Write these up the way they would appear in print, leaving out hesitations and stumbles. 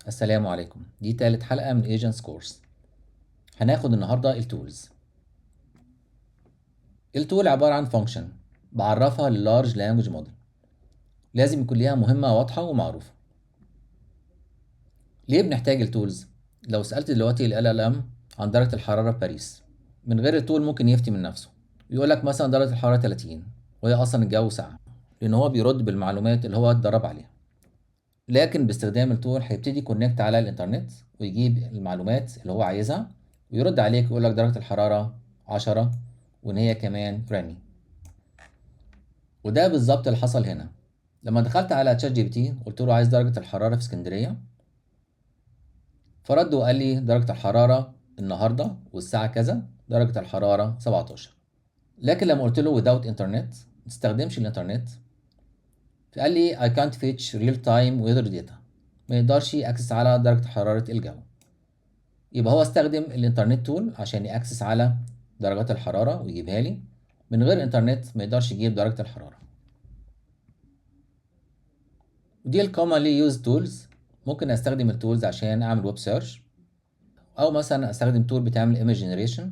السلام عليكم. دي تالت حلقة من agents course. هناخد النهاردة ال tools. ال tool عبارة عن function بعرفها لل large language model، لازم يكون ليها مهمة واضحة ومعروفة. ليه بنحتاج ال tools؟ لو سألت دلوقتي ال LLM عن درجة الحرارة في باريس، من غير ال tool ممكن يفتي من نفسه، يقول لك مثلا درجة الحرارة 30 وهي أصلا الجو ساقع، لأن هو بيرد بالمعلومات اللي هو اتدرب عليها. لكن باستخدام ال tool هيبتدي connect على الانترنت ويجيب المعلومات اللي هو عايزها ويرد عليك ويقول لك درجة الحرارة 10 وإن هي كمان rainy. وده بالظبط اللي حصل هنا. لما دخلت على ChatGPT قلت له عايز درجة الحرارة في اسكندرية، فرد وقال لي درجة الحرارة النهاردة والساعة كذا درجة الحرارة 17. لكن لما قلت له without internet، ما تستخدمش الانترنت، فقال لي I can't fetch real time weather data، ما يقدرش ي access على درجة حرارة الجو. يبقى هو استخدم ال internet tool عشان ي access على درجات الحرارة ويجيبها لي. من غير انترنت ما يقدرش يجيب درجة الحرارة. ودي ال commonly used tools. ممكن استخدم ال tools عشان اعمل web search، او مثلا استخدم tool بتعمل image generation،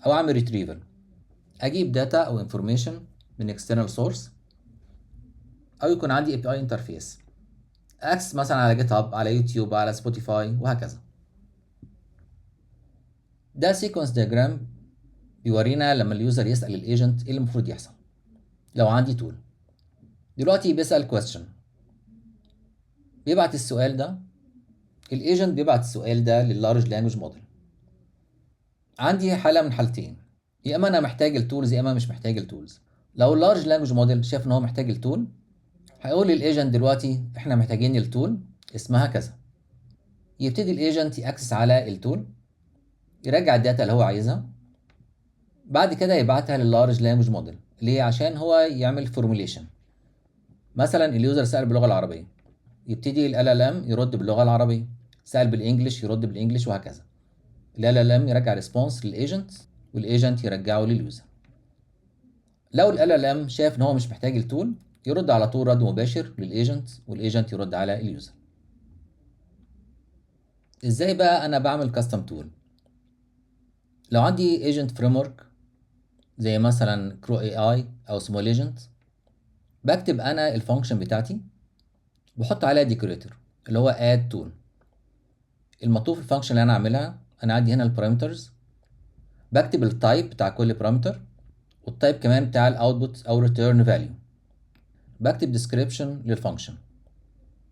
او اعمل retrieval، اجيب data او information من external source، او يكون عندي API interface، access مثلا على GitHub، على يوتيوب، على Spotify، وهكذا. ده sequence diagram بيورينا لما ال user يسأل ال agent ايه اللي المفروض يحصل. لو عندي tool دلوقتي بيسأل question، بيبعت السؤال ده، ال agent بيبعت السؤال ده لل large language model. عندي حالة من حالتين، يا اما انا محتاج ال tools يا اما مش محتاج ال tools. لو ال large language model شاف ان هو محتاج ال tool، هيقول لل agent دلوقتي احنا محتاجين ال tool اسمها كذا. يبتدي ال agent ي access على ال tool، يرجع ال data اللي هو عايزها، بعد كده يبعتها لل large language model. ليه؟ عشان هو يعمل formulation. مثلا ال user سأل باللغة العربية، يبتدي ال LLM يرد باللغة العربية، سأل بال English يرد بال English، وهكذا. ال LLM يرجع response لل agent، وال agent يرجعه لل user. لو ال LLM شاف ان هو مش محتاج ال tool، يرد على طول رد مباشر لل agent، وال agent يرد على ال user. ازاي بقى انا بعمل custom tool؟ لو عندي agent framework زي مثلا CrewAI او smolagent، بكتب انا ال function بتاعتي بحط عليها decorator اللي هو add tool. المطلوب في ال function اللي انا عاملها، انا عندي هنا ال parameters، بكتب ال type بتاع كل parameter وال type كمان بتاع ال output او return value. بكتب description لل function،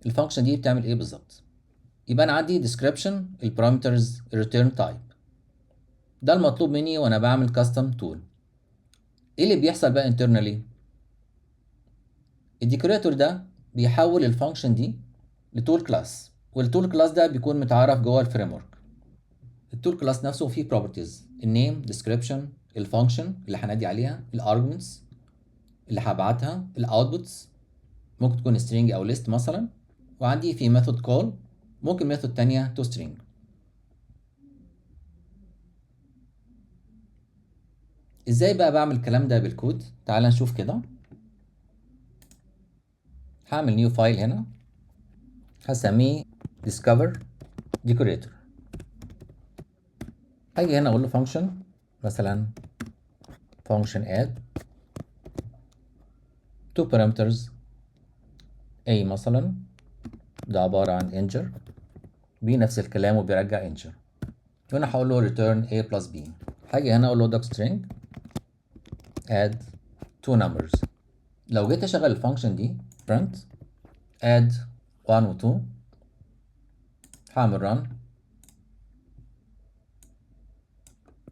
ال function دي بتعمل ايه بالظبط. يبقى انا عندي description، ال parameters، ال return type. ده المطلوب مني وانا بعمل custom tool. ايه اللي بيحصل بقى internally؟ ال decorator ده بيحول ال function دي ل tool class، وال tool class ده بيكون متعرف جوه ال framework. ال tool class نفسه فيه properties، ال name، description، ال function اللي هنادي عليها، ال arguments اللي هبعتها، ال outputs ممكن تكون string او list مثلا، وعندي في method call، ممكن method تانية to string. ازاي بقى بعمل الكلام ده بالكود؟ تعال نشوف كده. هعمل new file هنا، هسميه discover decorator. هاجي هنا اقول له function، مثلا function add two parameters a مثلا، ده عبارة عن integer، b نفس الكلام وبيرجع integer. هنا هقول له return a plus b. هاجي هنا اقول له docstring add two numbers. لو جيت اشغل ال function دي print add 1 و 2، هعمل run،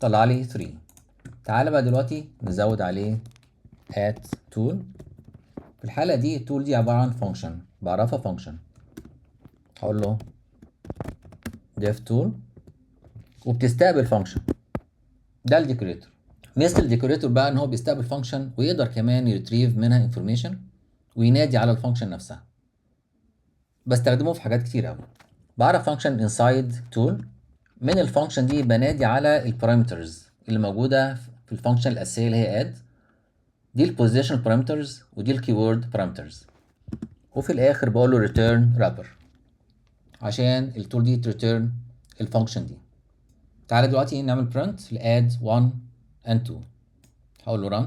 طلع لي 3. تعالى بقى دلوقتي نزود عليه at tool. في الحالة دي ال tool دي عبارة عن function، بعرفها function، هقول له def tool وبتستقبل function. ده ال decorator. ميزة ال decorator بقى ان هو بيستقبل function ويقدر كمان ي retrieve منها information وينادي على ال function نفسها. بستخدمه في حاجات كتير قوي. بعرف function inside tool، من ال function دي بنادي على ال parameters اللي موجودة في ال function الأساسية اللي هي add. دي ال position parameters ودي ال keyword parameters، وفي الآخر بقول له return wrapper. عشان ال tool دي ت return ال function دي. تعالى دلوقتي نعمل print ل add 1 and 2. هقول له run،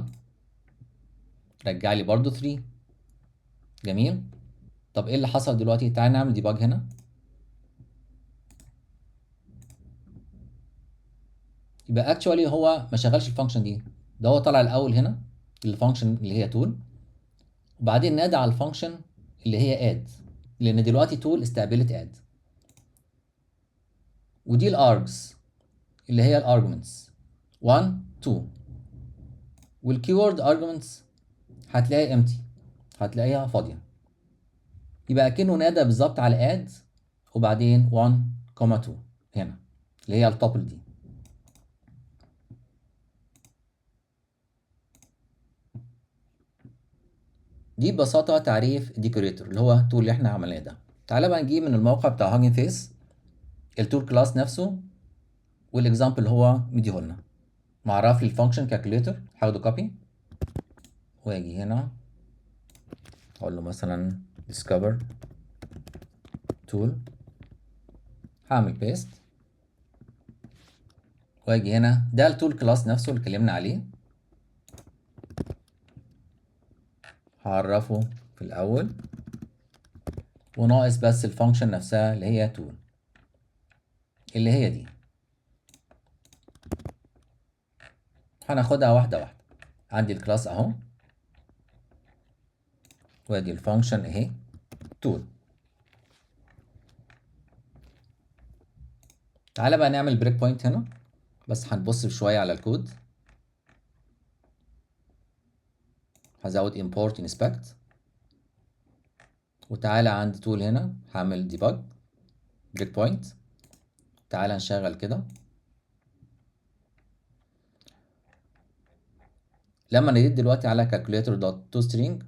رجع لي برضو 3. جميل. طب ايه اللي حصل دلوقتي؟ تعالى نعمل debug هنا. يبقى actually هو ما شغلش ال function دي، ده هو طلع الاول هنا ال function اللي هي tool، وبعدين نادى على ال function اللي هي add، لان دلوقتي tool استقبلت add. ودي ال args اللي هي ال arguments 1 2، وال keyword arguments هتلاقي empty، هتلاقيها فاضيه. يبقى كأنه نادى بالظبط على add وبعدين 1 2 هنا اللي هي ال tuple دي. دي ببساطة تعريف decorator اللي هو ال tool اللي احنا عملناه ده. تعالى بقى نجيب من الموقع بتاع Hugging Face ال tool class نفسه وال example اللي هو مديهولنا. معرف لي ال function calculator، هاخده copy واجي هنا اقول له مثلا discover tool، هعمل paste واجي هنا ده ال tool class نفسه اللي اتكلمنا عليه، هعرفه في الاول، وناقص بس ال function نفسها اللي هي tool اللي هي دي، هناخدها واحدة واحدة. عندي ال class اهو، وادي ال function اهي tool. تعالى بقى نعمل breakpoint هنا، بس هنبص شوية على الكود. هزود import inspect، وتعالى عند tool هنا هعمل debug breakpoint. تعالى نشغل كده. لما نريد دلوقتي على calculator.toString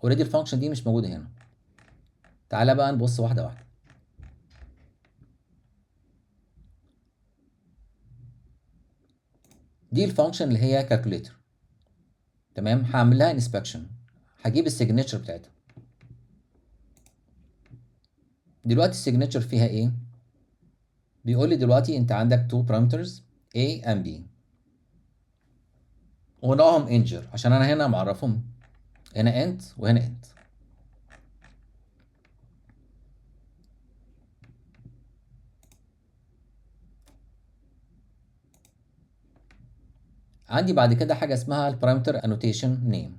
already ال function دي مش موجودة هنا. تعالى بقى نبص واحدة واحدة. دي ال function اللي هي calculator، تمام. هعمل لها inspection، هجيب ال signature بتاعتها. دلوقتي ال signature فيها ايه؟ بيقول لي دلوقتي انت عندك two parameters A and B، ونوعهم integer عشان انا هنا معرفهم هنا int وهنا int. عندي بعد كده حاجة اسمها ال parameter annotation name.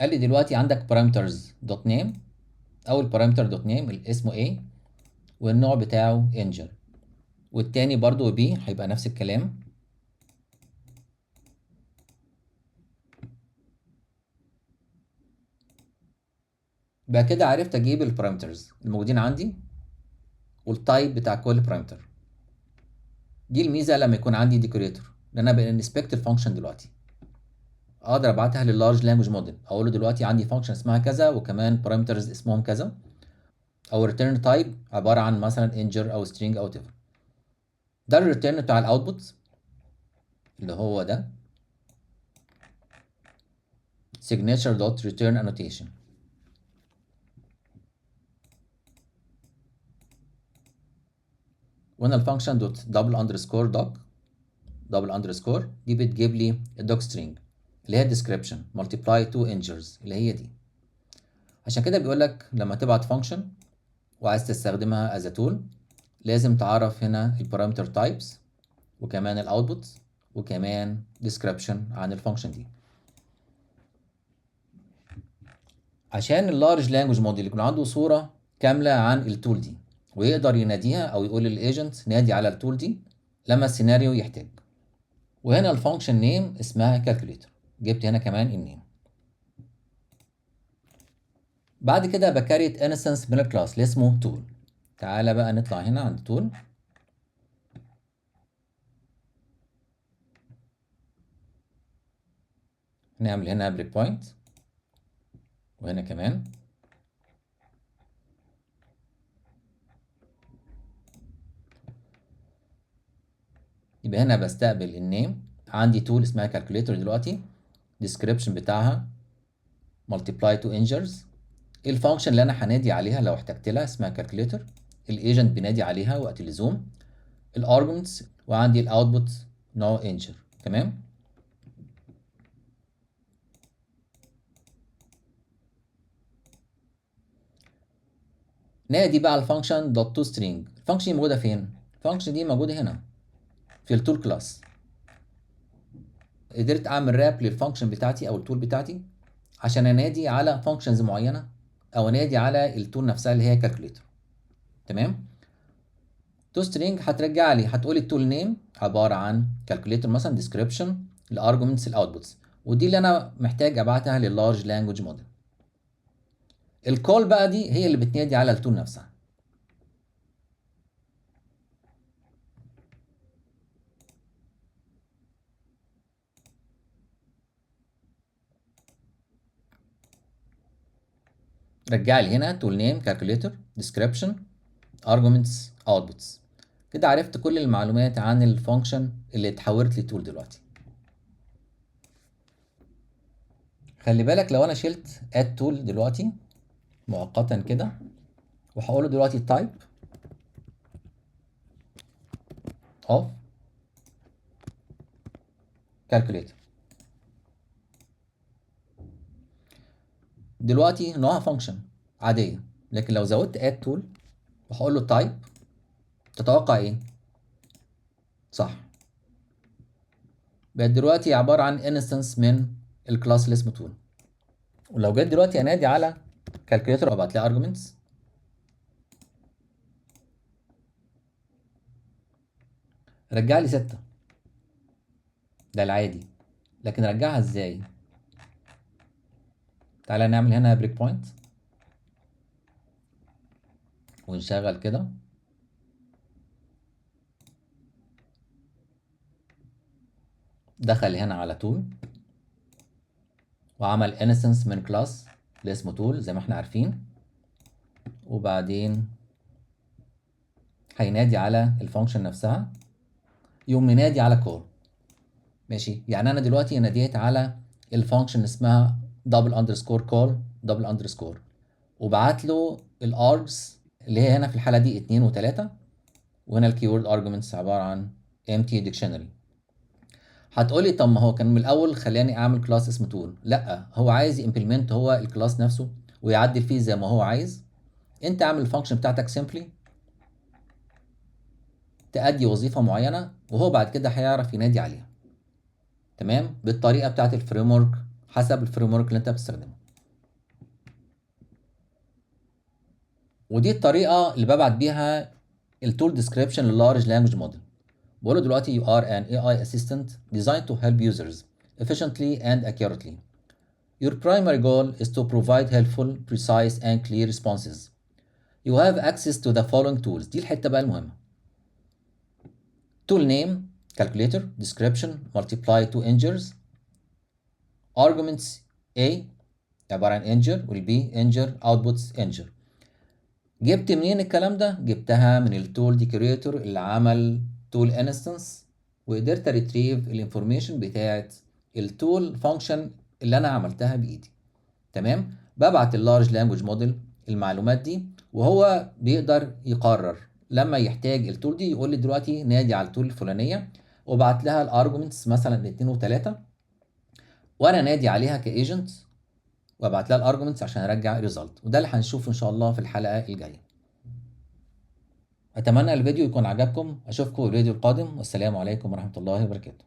قال لي دلوقتي عندك parameters dot name، أول parameter dot name اللي اسمه A والنوع بتاعه integer، والتاني برضو B هيبقى نفس الكلام. بقى كده عرفت اجيب ال parameters الموجودين عندي وال type بتاع كل parameter. دي الميزه لما يكون عندي decorator، لان انا ب inspect ال function دلوقتي، اقدر ابعتها لل large language model، اقول له دلوقتي عندي function اسمها كذا وكمان parameters اسمهم كذا، او return type عباره عن مثلا integer او string او whatever. ده ال return بتاع ال output اللي هو ده signature dot return annotation. وهنا ال function dot double underscore doc double underscore دي بتجيب لي ال doc string اللي هي description multiply two integers اللي هي دي. عشان كده بيقول لك لما تبعت function وعايز تستخدمها as a tool لازم تعرف هنا ال parameter types وكمان ال output وكمان description عن ال function دي، عشان ال large language model يكون عنده صورة كاملة عن ال tool دي ويقدر يناديها او يقول لل agent نادي على ال tool دي لما السيناريو يحتاج. وهنا ال function name اسمها calculator، جبت هنا كمان ال name. بعد كده ب create instance من ال class اللي اسمه tool. تعالى بقى نطلع هنا عند tool، نعمل هنا breakpoint وهنا كمان. يبقى هنا بستقبل ال name، عندي tool اسمها calculator دلوقتي description بتاعها multiply two integers، ال function اللي انا هنادي عليها لو احتجت لها اسمها calculator، ال agent بينادي عليها وقت اللزوم، ال arguments، وعندي ال output نوع integer. تمام. نادي بقى ال function dot to string. ال function دي موجودة فين؟ ال function دي موجودة هنا في ال tool class. قدرت اعمل wrap لل function بتاعتي او ال tool بتاعتي عشان انادي على functions معينة او انادي على ال tool نفسها اللي هي calculator. تمام. to string هترجع لي، هتقولي ال tool name عبارة عن calculator مثلا، description، ال arguments، ال outputs، ودي اللي انا محتاج ابعتها لل large language model. ال call بقى دي هي اللي بتنادي على ال tool نفسها. رجع لي هنا tool name، calculator، description، arguments، outputs. كده عرفت كل المعلومات عن ال function اللي اتحولت ل tool دلوقتي. خلي بالك لو انا شلت add tool دلوقتي مؤقتا كده، وهقول له دلوقتي type of calculator، دلوقتي نوعها function عادية، لكن لو زودت add tool وهقول له type، تتوقع ايه؟ صح، بقت دلوقتي عبارة عن instance من ال class اللي اسمه tool. ولو جيت دلوقتي انادي على calculator وابعت لها arguments، رجع لي 6، ده العادي، لكن رجعها ازاي؟ تعالى نعمل هنا break point ونشغل كده. دخل هنا على tool وعمل instance من class اللي اسمه tool زي ما احنا عارفين، وبعدين هينادي على ال function نفسها، يقوم ينادي على call. ماشي، يعني انا دلوقتي ناديت على ال function اسمها double underscore call double underscore، وبعت له ال args اللي هي هنا في الحالة دي 2 و3، وهنا ال keyword arguments عبارة عن empty dictionary. هتقولي طب ما هو كان من الاول خلاني اعمل class اسمه tool، لا، هو عايز implement هو ال class نفسه ويعدل فيه زي ما هو عايز. انت اعمل ال function بتاعتك simply تأدي وظيفة معينة، وهو بعد كده هيعرف ينادي عليها. تمام، بالطريقة بتاعت ال framework، حسب ال framework اللي انت بتستخدمه. ودي الطريقة اللي ببعت بيها ال tool description لل large language model. بقول له دلوقتي you are an AI assistant designed to help users efficiently and accurately. Your primary goal is to provide helpful, precise and clear responses. You have access to the following tools. دي الحتة بقى المهمة. Tool name, calculator, description, multiply two integers, arguments A عبارة عن integer وال B integer, outputs integer. جبت منين الكلام ده؟ جبتها من ال tool decorator اللي عمل tool instance، وقدرت ا retrieve ال information بتاعت ال tool function اللي انا عملتها بايدي. تمام، ببعت ال large language model المعلومات دي، وهو بيقدر يقرر لما يحتاج ال tool دي يقول لي دلوقتي نادي على ال tool الفلانية، وبعت لها ال arguments مثلا 2 و3، وانا نادي عليها ك agent وابعت لها ال arguments عشان ارجع result. وده اللي هنشوفه ان شاء الله في الحلقة الجاية. اتمنى الفيديو يكون عجبكم، اشوفكم في الفيديو القادم، والسلام عليكم ورحمة الله وبركاته.